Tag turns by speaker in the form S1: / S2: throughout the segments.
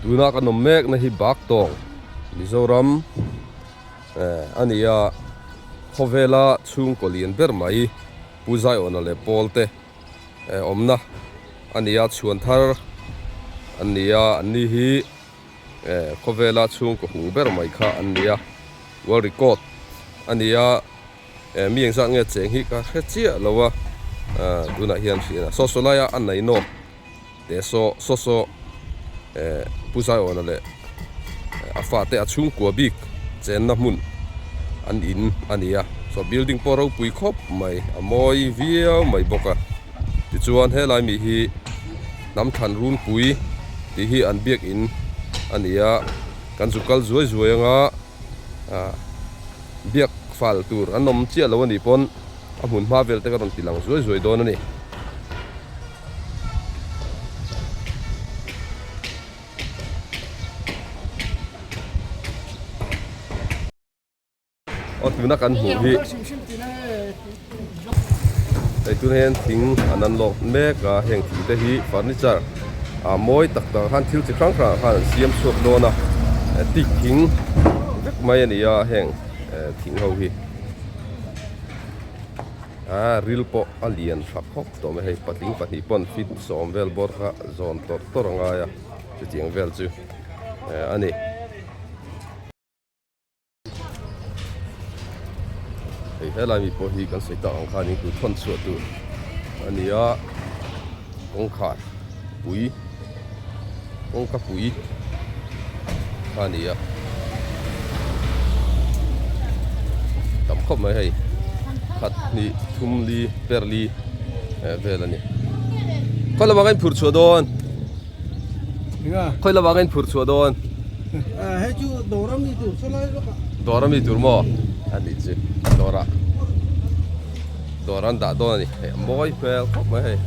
S1: Tuna kan awm mek na hi Baktawng Mizoram a ni a, khawvela chhungkaw lian ber mai Pu Zaiawna leh Pawl te awmna a ni a, chhuan thar an ni a, an ni hi khawvela chhungkaw hung ber mai kha an ni a, world record a ni a. Mi engzat nge cheng hi ka hre chiah lo a, tunah hian hriat a, saw saw laia a nei nawk te saw saw saw Pu Zaiawna leh a fate a chhungkua bik chenna hmun an in a ni a, saw building pawh ropui khawp mai a mawi viau mai bawk a, tichuan helai mi hi hnam thlan runpui tih hi an biak in a ni a, kan zu kal zuai zuai anga Biak fal tur an awm chiah lo a nih pawn a hmun hma vel te ka rawn ti lang zuai zuai dawn a ni. Aw tuna kan hmuh hi hei tuna hian thing an an lawk mek a heng thing te hi furniture a mawi tak tak ah khan thil chi hrang hrang ah khan an siam chhuak dawn a teak thing vek mai a ni a heng thing ho hi a ril pawh a lian tha khawp tawh mai hei patling pahnih pawn feet sawm vel bawr kha zawn tawrh tawrh a ngai a chutiang vel chu a ni. Hei helai mi pawh hi kan sawi tak ang khanin tu thawn chhuah tur a ni a kawngkhar pui kawngka pui kha a ni a tam khawp mai hei khat hnih thum li per li vel a ni khawi lamah ka inphurh chhuah dawn. Khawi lamah ka inphurh chhuah dawn?
S2: Hei chu dawr a mi tur saw lai lawk ah.
S1: Dawr a mi tur maw? A nih chu dawr ah dawr an dah dawn a ni. Hei a mawi hmel khawp mai hei.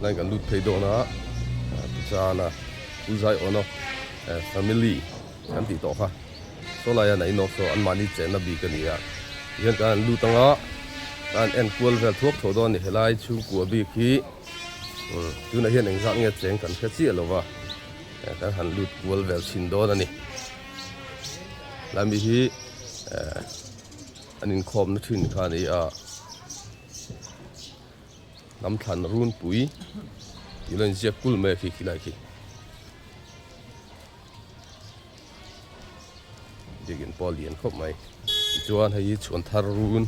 S1: Line kan lut phei dawn a tichuan a Pu Zaiawna family kan tih tawh kha. Saw laia na inawk saw anmahni chenna bik a ni a, tihian kan han lut anga kan han en kual vel thuak thuak dawn a ni. Helai chhungkua bik hi tunah hian engzat nge cheng kan hre chiah lo va, kan han lut kual vel chhin dawn a ni. Helai mi hi an inkhawmna thin kha a ni a. Hnam thlan runpui tih lo inziak kul mai a khi khilai khi. Biakin pawh a lian khawp mai tichuan hei hi chhuan thar run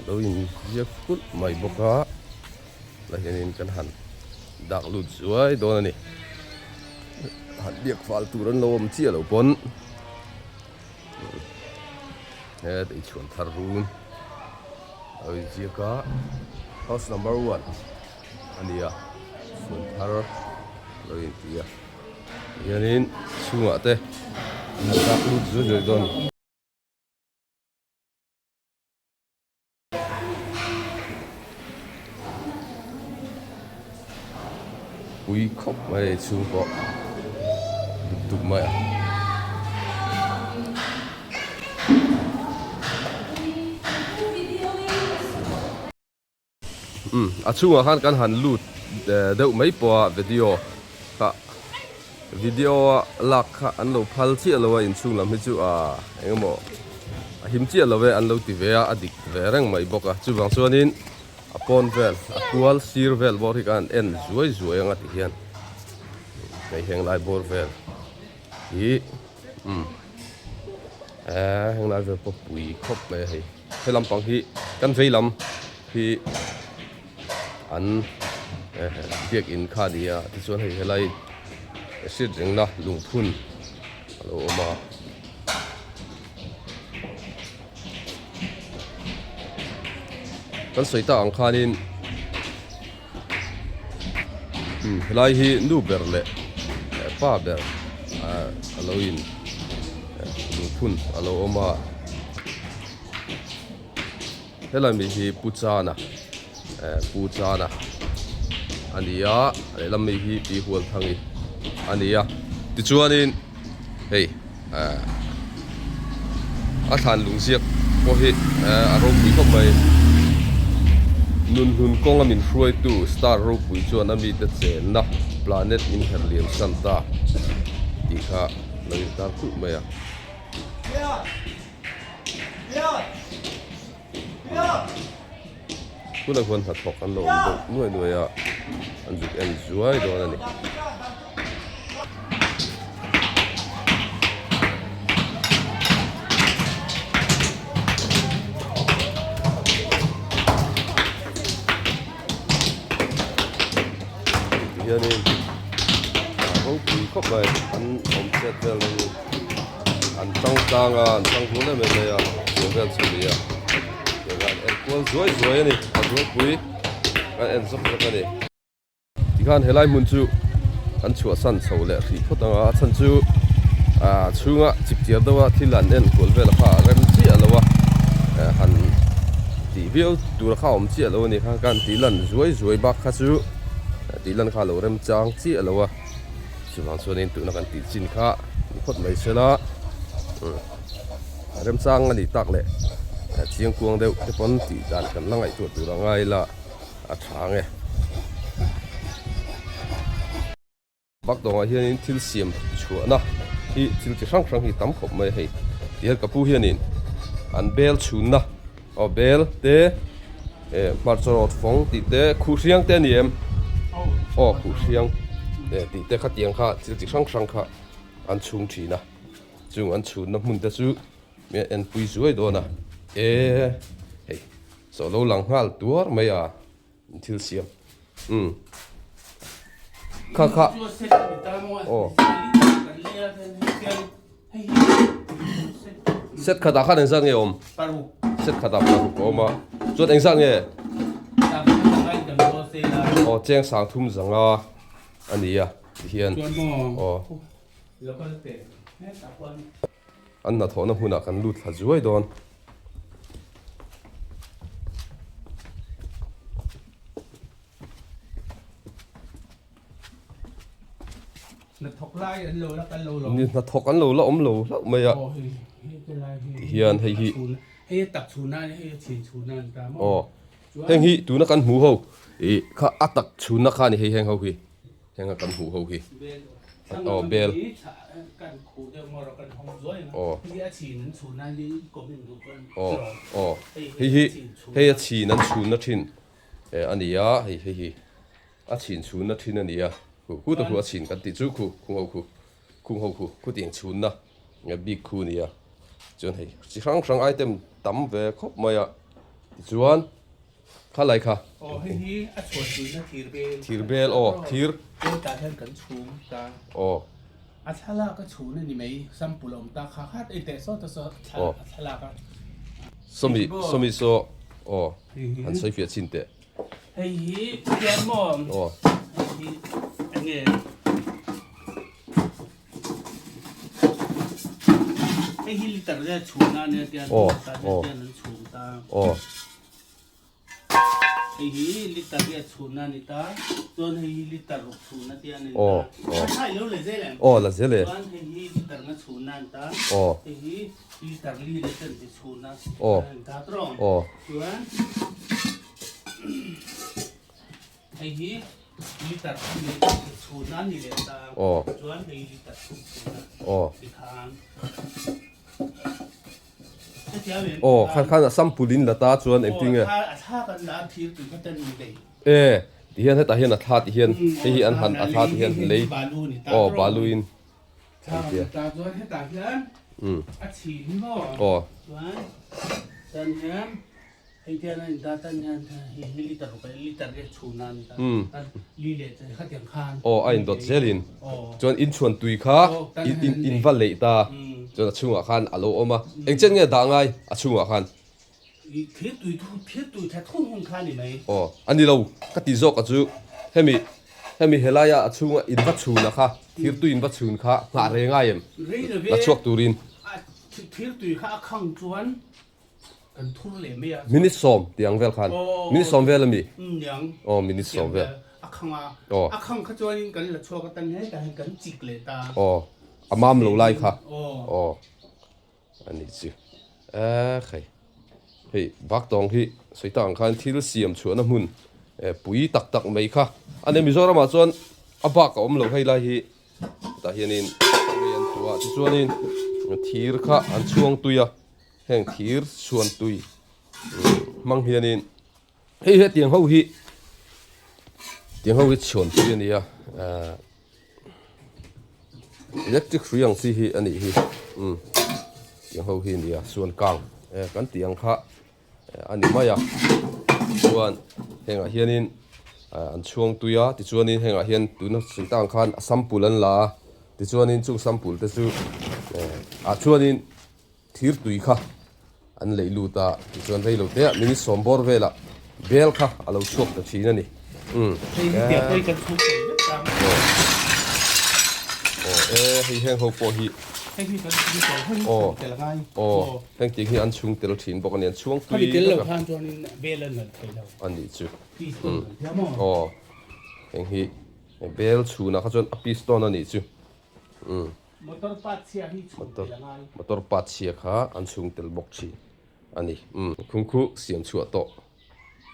S1: lo in ziak kulh mai bawk a la hianin kan han dak lut zuai dawn a ni han biak fal tur an lo awm chiah lo pawn he chhuan thar run a lo inziak a house number one a ni a chhuan thar lo inti a. Hianin chhungah te an han dak lut zui zui dawn. Pui khawp mai a chhung pawh dup dup mai a. Umm a chhungah khan kan han lut deuh mai pawh a video kha video a lak kha an lo phal chiah lo a inchhung lam hi chu ah eng emaw a him chiah lo e an lo ti ve a a dik ve reng mai bawk a chuvang chuanin a pawn vel a kual sir vel bawr hi khan en zuai zuai anga ti hian hei heng lai bawr vel hi umm heng lai vel pawh pui khawp mai a hei. He lampang hi kan vei lam hi an biakin kha a ni a tichuan hei helai hriat rengna lungphun a lo awm a. Kan sawi tak ang khanin helai hi nu ber leh pa ber a lo in lungphun a lo awm a helai mi hi pu chana pu chana a ni a lehlam mi hi pi hualthangi a ni a tichuanin hei a thlan lung ziak pawh hi a ropui khawp mai. Nunhlun kawnga min hruaitu star ropui chuan a mite chenna planet min her liam san ta tih kha lo intar kulh mai a. Tunah huan hnathawk an lo awm deuh nuai nuai a, an zuk en zuai dawn a ni. Tihianin ropui khawp mai an awm chet vel na hi an tang tlang a an tang hul em em mai a tiang vel chho ni a tiang an en kual zuai zuai a ni a zualpui an en zawk zawk a ni. Tikhan helai hmun chu an chhuahsan chho leh hrih phawt ang a, a chhan chu ah chhunga chip chiar deuha thil an en kual vel kha a rem chiah lo a, eh han tih viau tur kha a awm chiah lo a ni kha khan tih lan zuai zuai bak kha chu tih lan kha a lo rem chang chiah lo a, chuvang chuanin tuna kan tih chin kha ni phawt mai sela umm a rem chang a nih tak leh chiang kuang deuh te pawn tih dan kan la ngaihtuah tur a ngai la. a tha ang e. Bakdawngah hianin thil siam chhuahna hi thil chi hrang hrang hi tam khawp mai a hei. Tihian ka pu hianin an bel chhunna aw bel te eh hmarcha rawt fawng tih te khuhhriang te a ni em? Aw khuhhriang eh tih te khatiang kha thil chi hrang hrang kha an chhung thin a. Chung an chhunna hmun te chu mi an enpui zuai dawn a e hei. Chaw lo lang nghal tuar mai a thil siam umm kha kha aw set khatah khan engzat nge awm set khatah paruk a awm a chuan engzat nge aw cheng sang thum zanga a ni a tihian aw An hnathawhna hmunah kan lut thla zuai dawn.
S2: Hnathawk lai an lo la kal lo lo.
S1: Ni hnathawk an lo la awm lo hlauh mai a. Ti hian hei hi.
S2: Hei a tak chhun a hei a chhin chhun a an ta maw.
S1: Aw. Heng hi tuna kan hmuh ho ih kha a tak chhunna kha a ni hei heng ho hi. Heng a kan hmuh ho hi. Aw bel. Aw. Aw aw hei hi hei a chhin an chhunna thin eh a ni a hei hei hi a chhin chhunna thin a ni a khu khu ta khu a chhin kan tih chu khu khung ho khu khung ho khu khutiang chhunna nge bik khu a ni a chuan hei chi hrang hrang item tam ve khawp mai a tichuan. Kha lai kha.
S2: Aw hei hi a chhuat tuina thir bel.
S1: Thir bel aw thir.
S2: Bel tah hian kan chhum ta.
S1: Aw.
S2: A thlalak a chhun a ni mai sample a awm ta kha khat ei teh sawt a saw a thlalak a.
S1: Sawmi sawmi saw aw han sawi fiah chin teh.
S2: Hei hi khian maw.
S1: Aw.
S2: Hei hi enge. Hei hi liter vel chhun a nia tian tian an chhum ta.
S1: Aw.
S2: Hei hi liter riat chhunna a ni ta, chuan hei hi liter ruk chhunna te a ni ta. A tha i lo la zel em?
S1: Aw la zel e.
S2: Chuan hei hi liter nga chhunna a ni ta.
S1: Aw.
S2: Hei hi liter li leh chen chi chhunna a ni ta tawh.
S1: Aw.
S2: Chuan hei hi liter thum leh chen chi chhunna a ni leh ta.
S1: Aw.
S2: Chuan hei hi liter thum chhunna
S1: Aw.
S2: ti khan.
S1: Aw khan khan a sample in la ta chuan engtin nge e ti hian hetah hian a thla ti hian hei hi an han a thla ti hian lei aw balu in an tia umm aw. Umm aw a indawt zelin chuan inchhuan tui kha in va leih ta chuan a chhungah khan a lo awm a engchen nge dah ngai a chhungah khan aw a ni lo ka ti zawk a chu hemi hemi helaia a chhunga in va chhun a kha thir tui in va chhun kha nghah reng ngai em la chhuak turin. Minute sawm tih ang vel khan minute sawm vel ami? Aw minute sawm vel. Aw. Aw a mam lo lai kha. Aw a nih chu. Ekhei. Hei Baktawng hi sawi tak ang khan thil siam chhuahna hmun pui tak tak mai kha a ni. Mizoramah chuan a bak a awm lo hei lai hi tah hianin hei an tuah tichuanin thir kha an chhuang tui a, heng thir chhuan tui hmang hianin hei hetiang ho hi tiang ho hi chhuan tui a ni a ahh electric hrui ang chi hi a nih hi umm tiang ho hi a ni a suan kang eh kan tih ang kha a ni mai a chuan hengah hianin ah an chhuang tui a tichuanin hengah hian tuna sawi tak ang khan a sample an la a tichuanin chung sample te chu eh ah chuanin Thir tui kha an leih lut a, tichuan rei lo te ah minute sawm bawr velah bel kha a lo chhuak ta thin a ni. Umm.
S2: Hei hi piah pawhin kan chhung thei vek ta.
S1: Aw. Aw e, hei heng ho pawh hi.
S2: Hei hi kan chhung tel, hei hi chhung tel a ngai.
S1: Aw, heng tih hi an chhung tel thin bawk a ni, an chhuang tui
S2: vek a. Khami tel lo khan chuanin bel a nalh thei lo.
S1: A nih chu.
S2: Piston kan tia maw?
S1: Aw, heng hi bel chhunah kha chuan a piston a nih chu. Umm.
S2: Motor part chhia hi chhung tel a ngai.
S1: Motor part chhia kha an chhung tel bawk thin a ni. Umm khungkhu siam chhuah tawh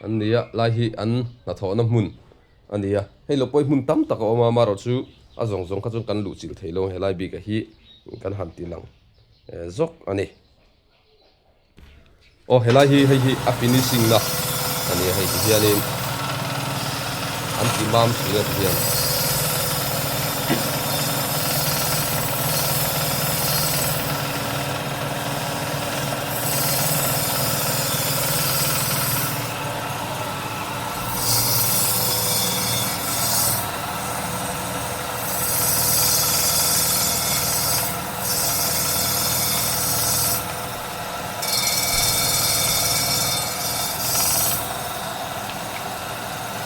S1: an ni a, lai hi an hnathawhna hmun a ni a. Hei lo pawh hi hmun tam tak a awm a, amaherawh chu a zawng zawng kha chuan kan luh chilh thei lo ang helai bikah hi kan han ti lang zawk a ni. Aw helai hi hei hi a finishing na a ni a hei ti hianin an ti mam thin a ti hian.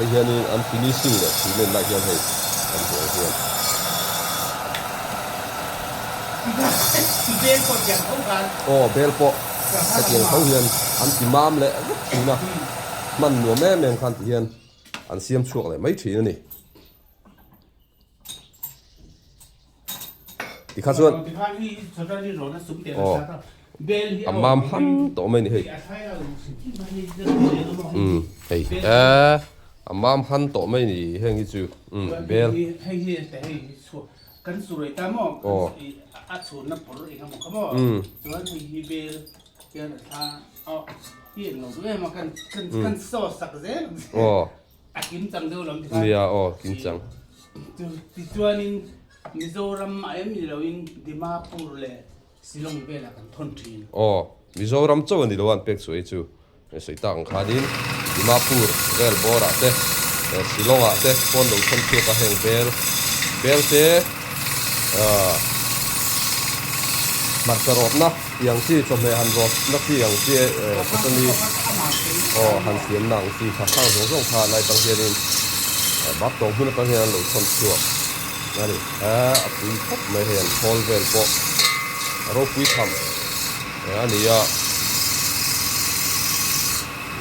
S1: Hei hianin an finishing leh cement lai hian hei kan hmuh ang hian. Aw bel pawh hetiang tho hian an ti mam leh vek thin a, hman nuam em em khan ti hian an siam chhuak leh mai thin a ni. Tikha chuan aw a mam ham tawh mai a ni hei umm hei eee a mam han tawh mai a ni heng hi chu umm bel aw umm aw.
S2: A kim chang deuh lam tikhan.
S1: Nia aw kim chang.
S2: Tichuanin Mizoram a em ni loin Dimapur leh Shillong velah kan thawn thin.
S1: Aw Mizoram chauh a ni lo an pek chu ei chu sawi tak ang khanin Dimapur vel bawrah te Shillong ah te pawn lo thawn chhuak a heng bel bel te ah hmarcha rawtna tiang chi chawhmeh han rawtna chi ang chi patani aw han siamna ang chi kha khang zawng zawng kha lai tang hianin bak tawng hmun atang hian an lo thawn chhuak a ni a pui khawp mai hei an khawl vel pawh a ropui tham a ni a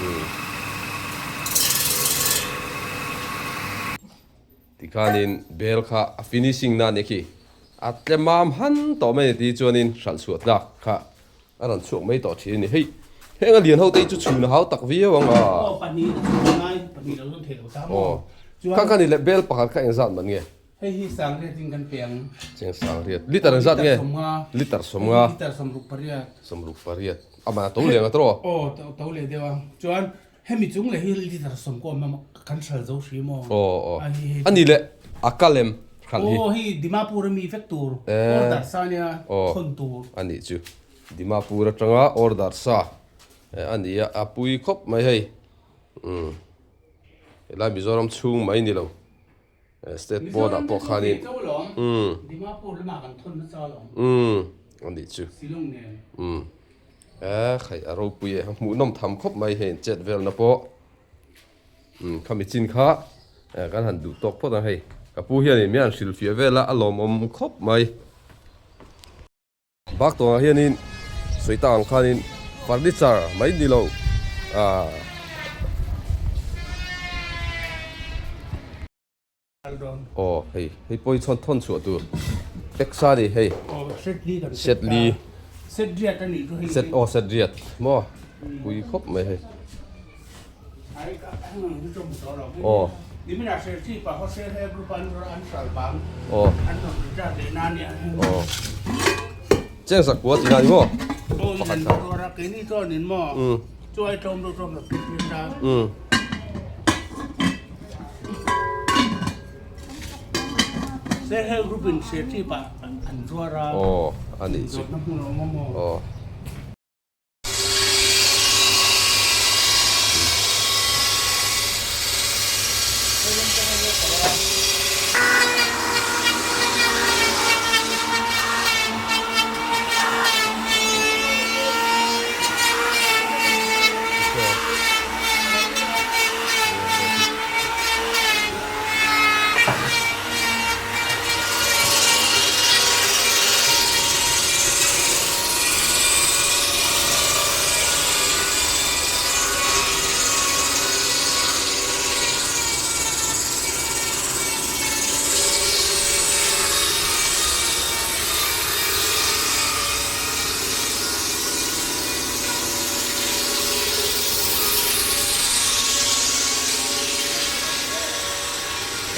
S1: umm. Tikhanin bel kha a finishing na nia khi a tlemam han tawh mai a ni tih chuanin hralh chhuah tlak kha a rawn chhuak mai tawh thin a ni. Hei heng a lian ho te hi chu chhun a hau tak viau ang a.
S2: Aw pahnih a chhun ngai pahnih lo zawn thei lo ta maw.
S1: Aw kha kha ni leh bel pakhat kha engzat man nge?
S2: Hei hi sangriat in kan pe ang.
S1: Cheng sangriat liter engzat nge?
S2: Liter
S1: 50.
S2: Liter 50. Liter 68.
S1: 68 amah a to leh ang a tawh.
S2: Aw to leh deuh a chuan Hemi chung leh hi liter sawmkaw awm a kan hral zo hrim aw.
S1: Aw aw. A ni leh a kal em hral hi.
S2: Aw hei Dimapur ami vek tur order sa nia thawn tur.
S1: A nih chu Dimapur atanga order sa a ni a a pui khawp mai hei umm helai Mizoram chhung mai ni lo state pawn ah pawh khanin
S2: umm Dimapur lamah kan thawn nasa alawm.
S1: Umm a nih chu.
S2: Shillong nen.
S1: Umm. Eh khai a ropui e, hmuhnawm tham khawp mai hei chet velna pawh umm khami chin kha eh kan han duh tawk phawt ang hei ka pu hianin min han hrilhfiah vel a a lawmawm khawp mai. Bak tawngah hianin sawi tak ang khanin furniture mai ni lo ah. Aw hei hei pawh hi chhawn thawn chhuah tur peksa a ni hei
S2: Aw set li kan
S1: set li
S2: set riat a nih chu hei
S1: set aw set riat maw. Pui khawp mai hei. Aw. Aw. Aw. Cheng sak kua tih na ni maw? Pakhat kha. Um. Um. Aw a nih chu. Aw.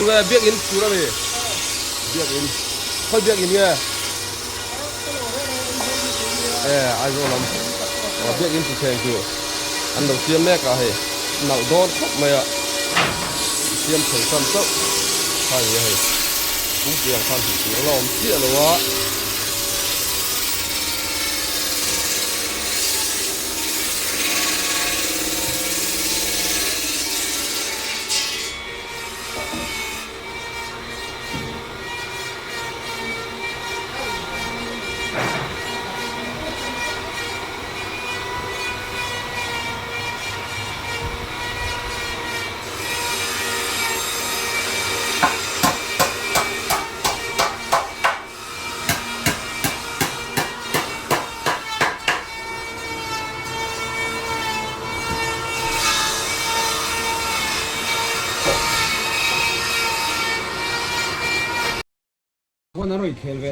S1: Tunge biakinn tur a ni biakinn khawi biakinn nge e Aizawl lam aw biakinn chu thleng chu an lo siam mek a hei nalh dawn khawp mai a siam thei tan chauh kha a ni a hei pumpui ang khan hmuh tur a la awm chiah lo a.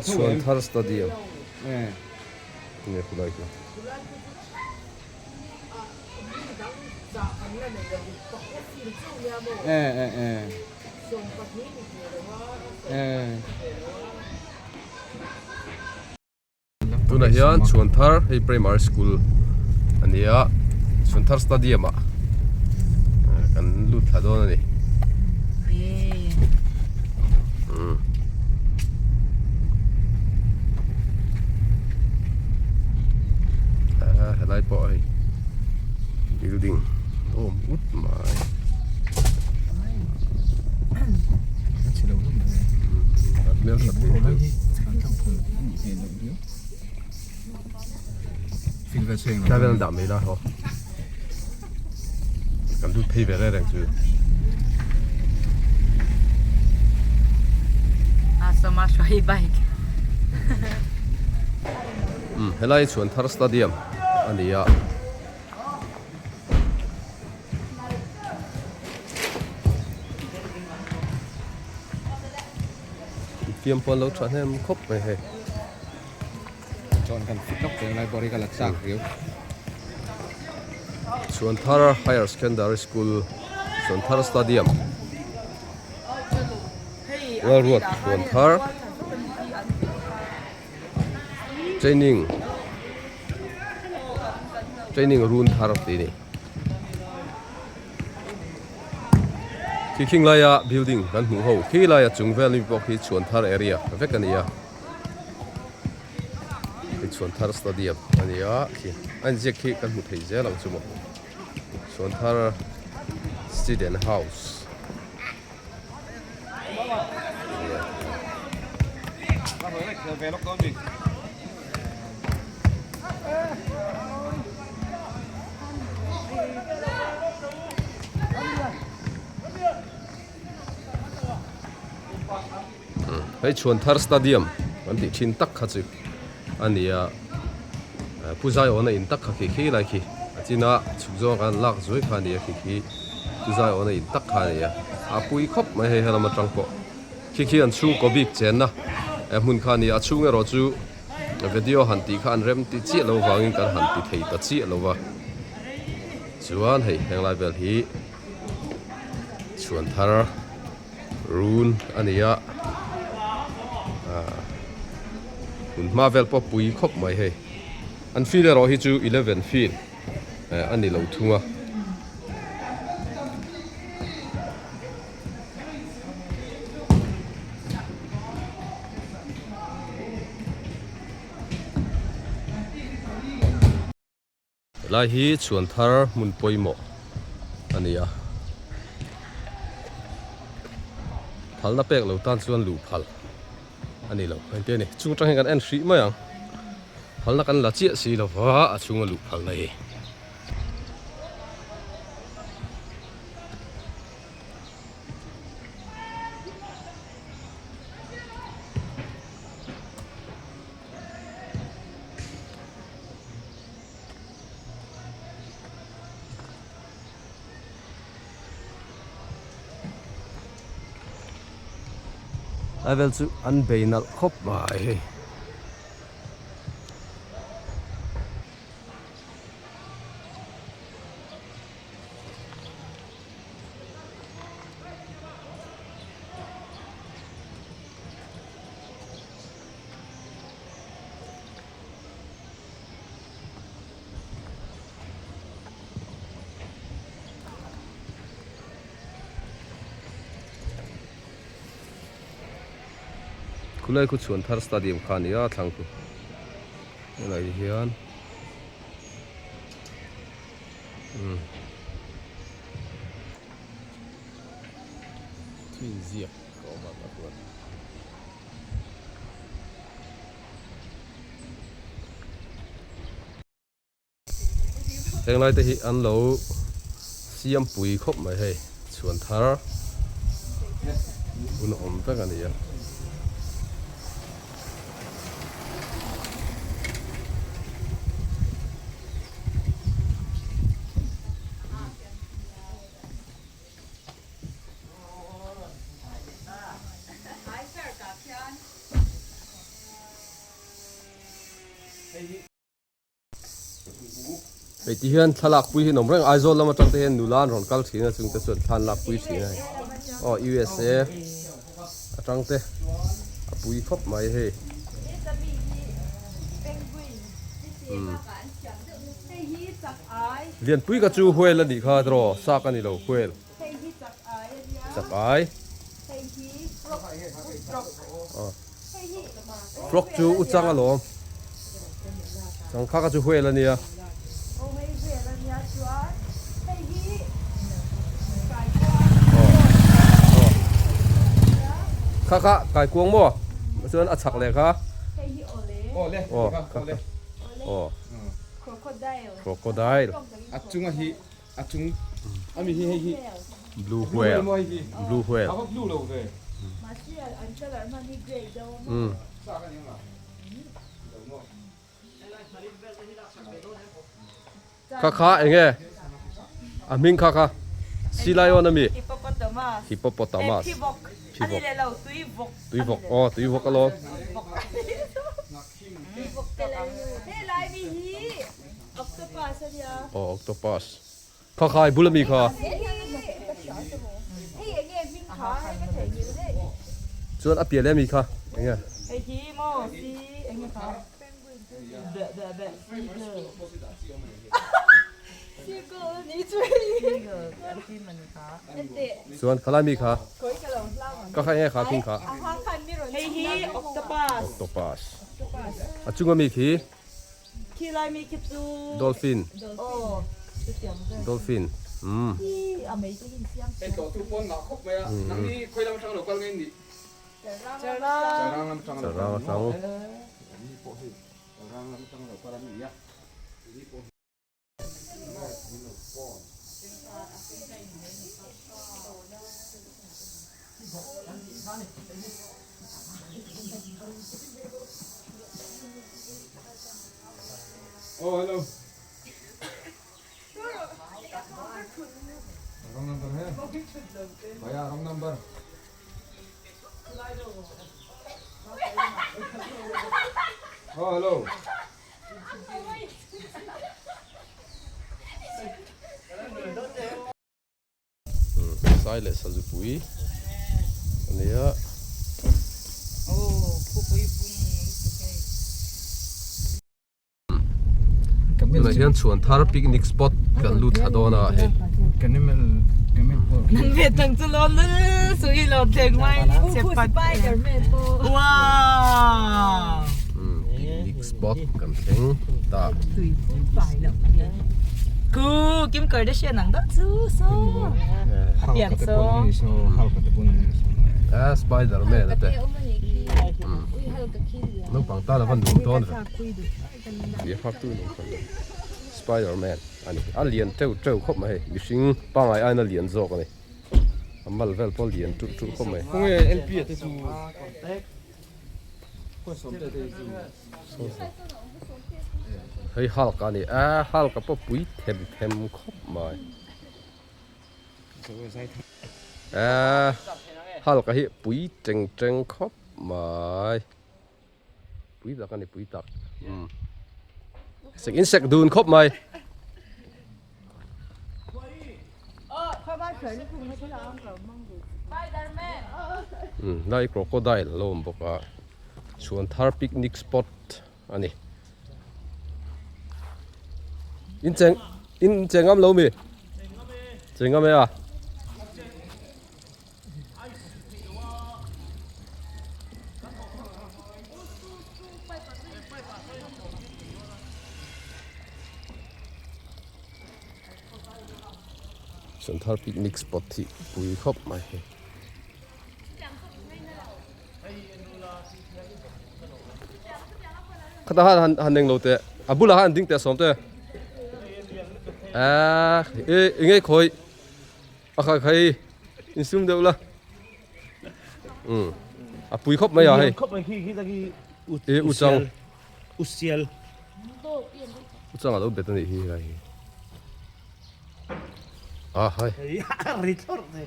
S1: Chhuanthar Stadium nge khulai khi. Tunah hian Chhuanthar hei primary school a ni a Chhuanthar stadium ah kan lut thla dawn a ni helai pawh hei building awm ut mai. Travel dah mai la haw kan lut phei ve reng reng chu. Um helai Chhuanthar Stadium a ni a. Fiam pawh an lo tha hnem khawp mai hei.
S3: Chuan kan fit lawk teng library ka la chak riau.
S1: Chhuanthar Higher Secondary School Chhuanthar Stadium Lalruat Chhuanthar Training Training run thar tih a ni. Khi khing laia building kan hmuh ho khi laia chung vel ami pawh khi Chhuanthar area vek a ni a. Hei Chhuanthar stadium a ni a khi a inziak khi kan hmu thei zel ang chu maw Chhuanthar student house Hei Chhuanthar Stadium kan tih thin tak kha chu a ni a, Pu Zaiawna in tak kha khi khi lai khi a china chhuk zawng khan lak zuai kha a ni a khi khi Pu Zaiawna in tak kha a ni a, a pui khawp mai hei helam atang pawh khi khi an chhungkaw bik chenna hmun kha a ni a, a chhung erawh chu video han tih kha an rem ti chiah lo vangin kan han ti thei ta chiah lo va. Tichuan hei henglai vel hi chhuan thar run a ni a hun hma vel pawh pui khawp mai hei an field erawh hi chu eleven field a ni lo thung a. Helai hi chhuan thar hmun pawimawh a ni a, phalna pek lo tan chuan luh phal a ni lo engtin a ni, chung atang hian kan en hrih mai ang, phalna kan la chiah si lova a chhunga luh phalna hi. Lai vel chu an bei nalh khawp mai hei. Khulai khu chhuan thar stadium kha a ni a thlang khu helai hian umm thil ziak a awm a tah chuan. Heng lai te hi an lo siam pui khawp mai hei chhuan thar hun a awm vek a ni a. Hei ti hian thlalak pui hi an awm reng Aizawl lam atang te hian nula an rawn kal thin a chung te chuan thla an lak pui thin a hei aw USA atang te a pui khawp mai hei umm Lianpui ka chu whale a nih kha draw sak a ni lo whale chak ai frog chu u chang alawm chang kha ka chu whale a nia. Kha kha kaikuang maw chuan a chak leh kha aw kha kha aw. Crocodile.
S3: A chunga hi a chung ami hi hei hi
S1: blue whale blue whale
S3: ava blue lo ve
S1: um kha kha enge a hming kha kha sea lion ami
S4: hippopotamus
S1: hippopotamus
S4: ani leh lo tuivawk
S1: tuivawk aw tuivawk alawm Aw octopus kha khai bul ami kha chuan a pian em kha enge chuan khalai mi kha ka kha enge kha thing kha octopus a chunga mi khi dolphin dolphin umm charang atang
S3: Oh hello. Wrong number he. Bhaiya wrong number. Oh hello.
S1: Sai leh sazupui a ni a. Tunah hian Chhuanthar picnic spot kan lut thla dawn a hei. Picnic spot kan thleng ta. Spider man ate. Naupang tan a va nuam dawn ve. Tih a phak tu ni kha Spider man a ni a lian teuh teuh khawp mai hei mihring pangngai aiin a lian zawk a ni a mal vel pawh a lian tulh tulh khawp mai.
S3: Khawnge LP a te chu
S1: Hei Hulk a ni a Hulk a pawh pui them them khawp mai. A Hulk a hi pui teng teng khawp mai. Pui tak a ni pui tak umm sek in sek dun khawp mai. Umm lai crocodile a lo awm bawk a Chhuanthar picnic spot a ni. In cheng in cheng ngam lo mi? Cheng ngam e a. Santhar picnic spot hi pui khawp mai hei. Khata han han han englo teh a bulah han ding teh sawm te. Ahh e enge khawi. A kha khai in sum deuh la. Um. A pui khawp mai a hei.
S2: Khawp mai khi khi taki
S1: E u chang.
S2: U sial.
S1: U chang a lo bet ani hi lai hi. A hai.
S2: Ri thlor te.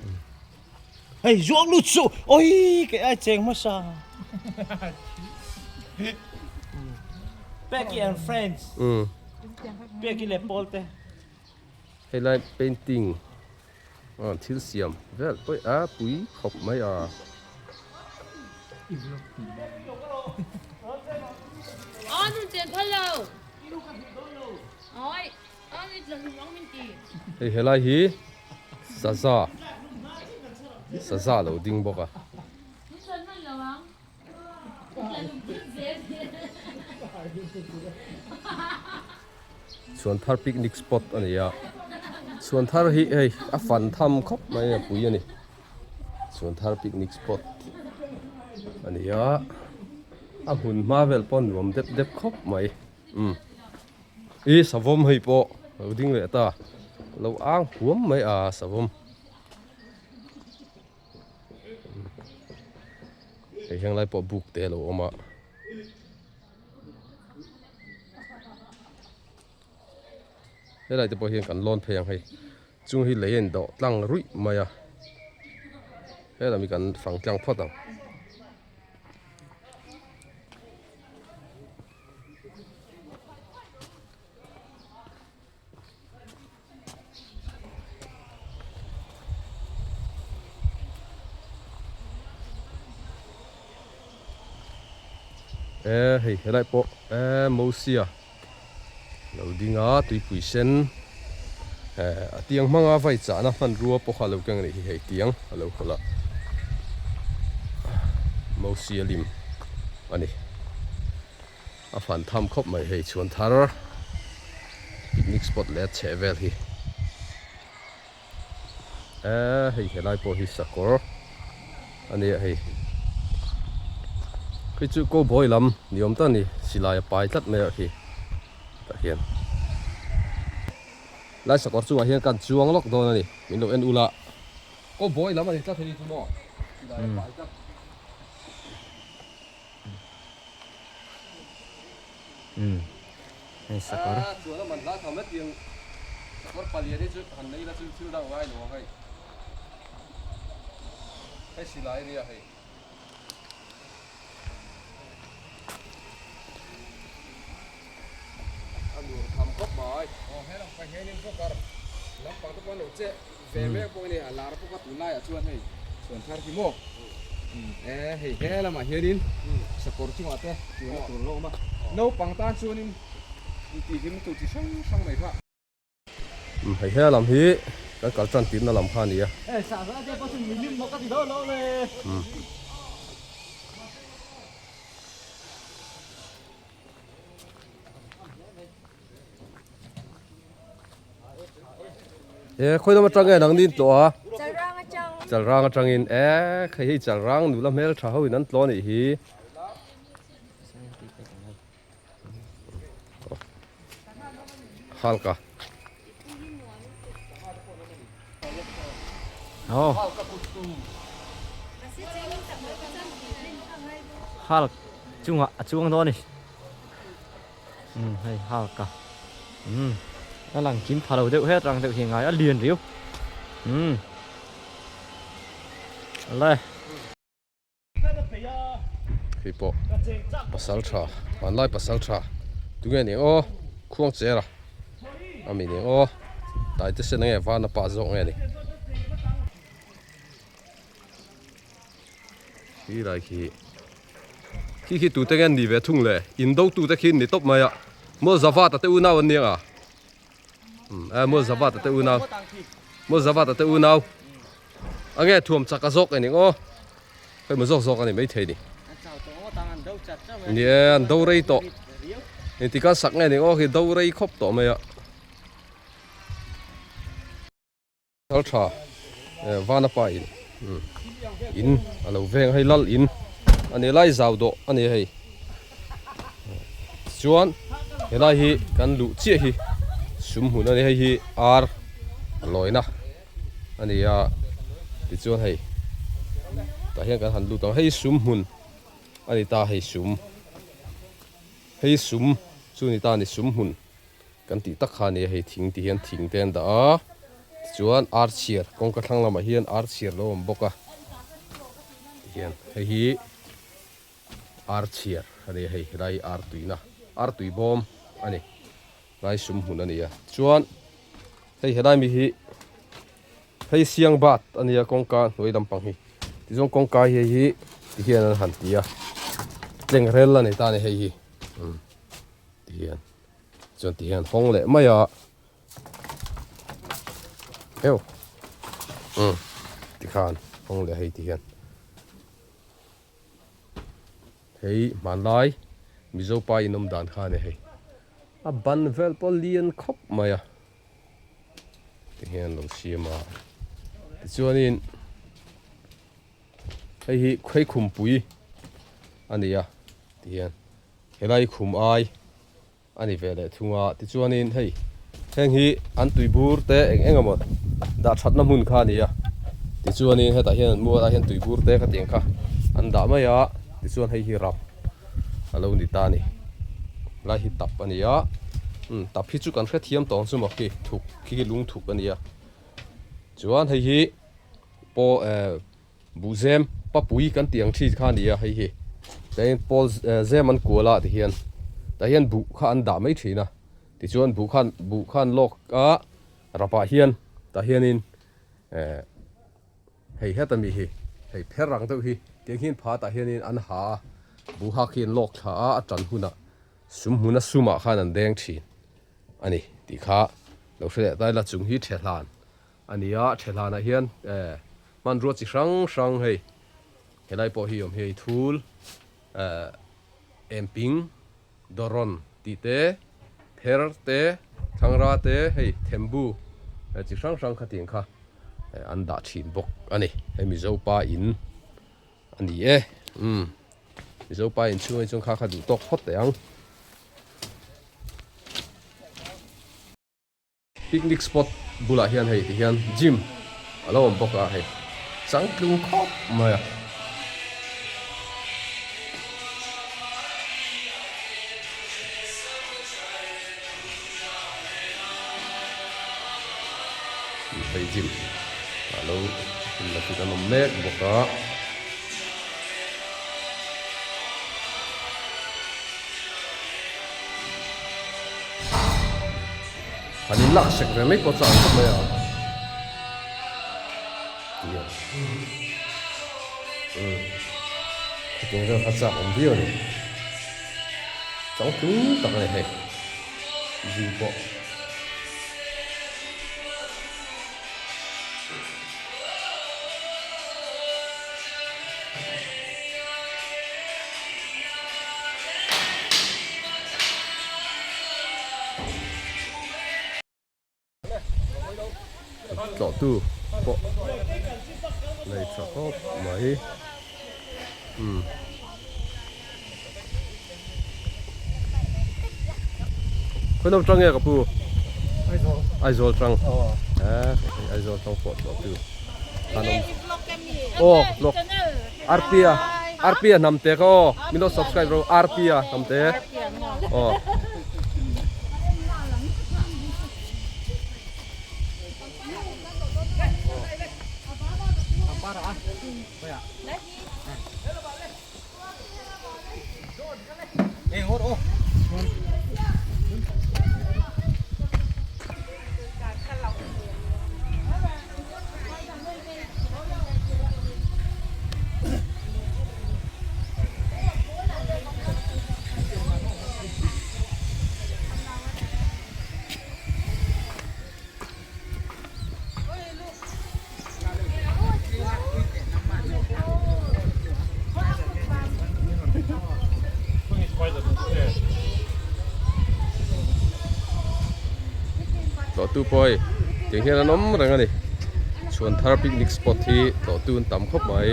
S2: Hei zuang lut su. Oi ke ai cheng hmasa. Becky and friends.
S1: Um.
S2: Becky le Paul te.
S1: Helai painting ah thil siam vel pawih a pui khawp mai a. Hei helai hi saza saza a lo ding bawk a. Chhuanthar picnic spot a ni a Chhuanthar hi hei a fan tham khawp mai a pui a ni Chhuanthar picnic spot a ni a a hmun hma vel pawh nuam dep dep khawp mai umm i savawm hei pawh a lo ding leh ta a lo ang huam mai a savawm. Hei heng lai pawh buk te a lo awm a. Helai te pawh hian kan lawn phei ang hei chung hi lei a in dawh tlang ruih mai a helam hi kan fang tlang phawt ang. E hei helai pawh e Mosia lo ding a tuipui sen e a tiang hmanga vai chahna hmanrua pawh kha a lo keng a nih hi hei tiang a lo hawlh a Mosia lim a ni. A fan tham khawp mai hei chhuan thar picnic spot leh a chheh vel hi eee hei helai pawh hi sakawr a nia hei hei chu cowboy lam ni awm tak a ni silai a pai tlat mai a khi tah hian lai sakawr chungah hian kan chuang lawk dawn a ni min lo en ula cowboy lam a ni tlat hei chu maw silai a pai tlat.
S3: Umm hei sakawr.
S1: A chuan a man hla tham hetiang sakawr palian hi chu han nei ila chu thil dang ngai lo ang hei. Hei silai a nia hei. A nuam tham khawp mai. Aw he lam pah hianin joker lampang te pawh an lo che.
S3: Fe mek bawk a ni a lar bawk a tunlaiah chuan hei chhuan thar hi maw e hei he lamah hianin sakawr chungah te chuanna tur a lo awm a naupang tan chuanin intihhlimna tur chi hrang hrang mai kha.
S1: Hei he lam hi kan kal tan tirna lam kha a ni a. E khawi lam atang nge nang nin tlawh a?
S4: Chalrang atang.
S1: Chalrang atangin e hei hi chalrang nula hmel tha ho in an tlawh a nih hi. Halka.
S5: Oh. Hal chungah a chuang dawn a ni. Umm hei halka umm a lang kim pha lo deuh het rang deuh hi ngai a lian riau umm le.
S1: Hei pawh pasal tha hmanlai pasal tha tunge ni ang aw khuang cher a ami ni ang aw taite sen ange vana pah zawk nge ni. Khi lai khi khi khi tute nge an nih ve thung le in do tute khi an ni tawp mai a maw zavat a te unau an nia umm a maw zavat a te unau maw zavat a te unau a nge thuam chak a zawk eng aw hei maw zawk zawk a ni maithei ni ni e an do rei tawh engtik a sak nge ni aw khi do rei khawp tawh mai a. Thal tha vana pa in in a lo veng hei lal in a ni lai zau dawh a ni hei chuan helai hi kan luh chiah hi sum hmun a ni hei hi ar lawina a ni a tichuan hei tah hian kan han lut ang hei sum hmun a ni ta hei sum hei sum chu ni ta a ni sum hmun. Kan tih tak kha a nia hei thing ti hian thing te an dah a tichuan ar chhiar kawngka thlang lamah hian ar chhiar lo awm bawk a tihian hei hi ar chhiar a nia hei helai hi ar tuina ar tui bawm a ni helai sum hmun a ni a chuan hei helai mi hi hei siang bat a nia kawngka hnuai lampang hi tichuan kawngka hi hei hi tihian an han ti a tlengrel a ni ta a ni hei hi tihian. Chuan ti hian hawng leh mai a heu umm tikhan hawng leh hei ti hian hei hmanlai Mizo pa in awm dan kha a ni hei a ban vel pawh lian khawp mai a ti hian lo siam a tichuanin hei hi khawikhum pui a ni a ti hian. Helai khum ai a ni ve leh thung a, tichuanin hei heng hi an tuibur te eng eng emaw dah thatna hmun kha a ni a, tichuanin hetah hian an mual ah hian tuibur te ka tiang kha an dah mai a, tichuan hei hi rap a lo ni ta a ni, helai hi tap a ni a, umm tap hi chu kan hrethiam tawng chu maw khi thuk khi khi lung thuk a ni a, chuan hei hi pawh eh. Buhzem papui kan tih ang thin kha a ni a hei hi tlaiin pawl zem an kual a tihian tah hian buh kha an dah mai thin a tichuan buh khan buh khan lawk a rapah hian tah hianin eh hei heta mi hi hei pher ang deuh hi tiang hian pha tah hianin an ha a buh hak hi an lawk thla a a tan hunah sum hmuna sumah khan an deng thin a ni tih kha lo hre leh ta ila chung hi thehlan A ni a, Thehlanah hian eh hmanrua chi hrang hrang hei helai pawh hi awm hi hei thul eh emping dawrawn tih te pher te thlangra te hei thembu eh chi hrang hrang khatiang kha eh an dah thin bawk a ni hei Mizo pa in a ni e umm Mizo pa in chhungah hi chuan kha kha duh tawk phawt teh ang. Picnic spot bulah hian hei ti hian gym a lo awm bawk a hei changtlung khawp mai a. Hei gym a lo in la fit an awm mek bawk a. Han in lak sek ve mai pawh chang khawp mai a. Umm khitiang vel kha chak awm viau a ni. Changtlung tak a ni hei zoo pawh. Tlawhtu pawh nei tha khawp mai umm. Khawilam tang nge ka pu? Aizawl tang. Aizawl tang pawh tlawhtu an awm. Aw vlog. Arpia Arpia hnamte kha aw min lo subscribe rawh Arpia hnamte aw. Tlawhtu pawh hei tiang hian an awm reng a ni Chhuanthar picnic spot hi tlawhtu an tam khawp mai.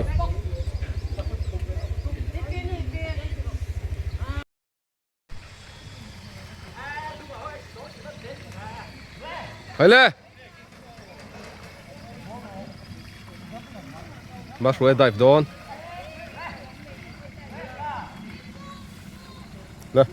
S1: Haile! Ma hruai dive dawn. Le.